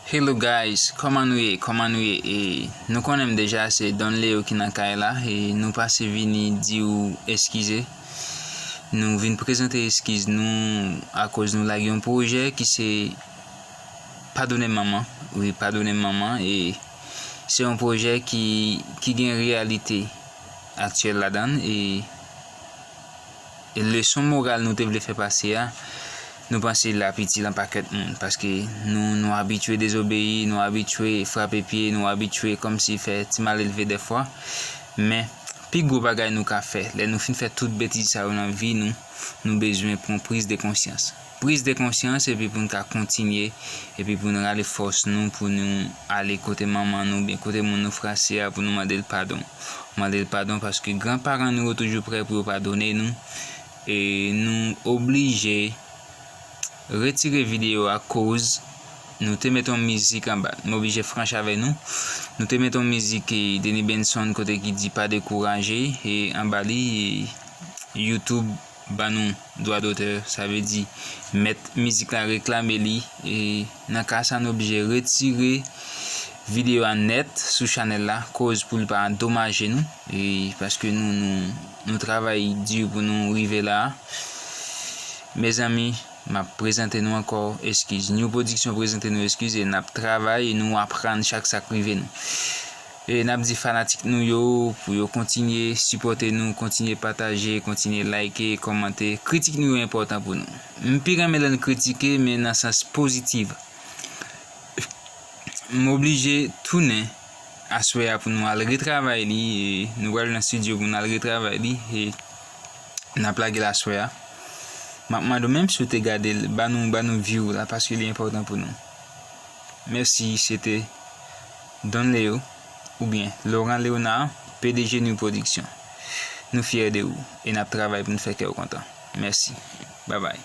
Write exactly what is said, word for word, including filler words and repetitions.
Hello guys, kòman nou ye? Kòman nou ye? E, nou konnen m deja, se Don Leo ki nan kay la, e nou pase vini di w eskize. Nou vin prezante eskiz nou akoz nou lage yon pwojè ki se Padone Manman. Wi, Padone Manman. E se yon pwojè ki, ki gen reyalite aktyèl ladan l. E, e leson moral nou te vle fè pase a, nou panse l ap itil an pakèt moun. Paske nou, nou abitye dezobeyi, nou abitye frape pye, nou abitye kòmsi fè ti malelve dèfwa. Men, pi gwo bagay nou ka fè, lè nou fin fè tout betiz sa yo nan vi nou, nou bezwen pran priz de konsyans. Priz de konsyans, epi pou n ka kontinye, epi pou n rale fòs nou, pou nou ale kote manman nou, oubyen kote moun nou frase a, pou nou mande l padon. Mande l padon, paske granparan nou yo toujou prè pou yo padone nou. E nou oblije retire videyo a koz nou te met yon mizik anba. M oblije franch avè nou. Nou te met yon mizik, e, Denny Benson kote ki di pa dekouraje, e anba li, e, YouTube ban nou dwa dotè, sa vle di mèt mizik la reklame li. E nan ka sa, nou oblije retire videyo a nèt sou chanèl la, koz pou l pa andomaje nou. E paske nou, nou, nou travay di pou nou rive la a. Mezanmi, m ap prezante nou ankò eskiz. New Production prezante nou eskiz e n ap travay e nou aprann chak sa k rive nou. E n ap di fanatik nou yo pou yo kontinye sipòte nou, kontinye pataje, kontinye like, kòmante. Kritik nou yo enpòtan pou nou. M pi renmen lè n kritike, men nan sans pozitif. M oblije tounen aswè a pou nou al retravay li, e nou pral nan estidyo pou nou al retravay li, e n ap lage l aswè a. M ap mande w, menm si w te gade l, ba nou, ba nou view la, paske li enpòtan pou nou. Mèsi, se te Don Leo, oubyen Laurent Léonard, P D G New Production. Nou fyè de ou, e n ap travay pou n fè kè w kontan. Mèsi. Babay.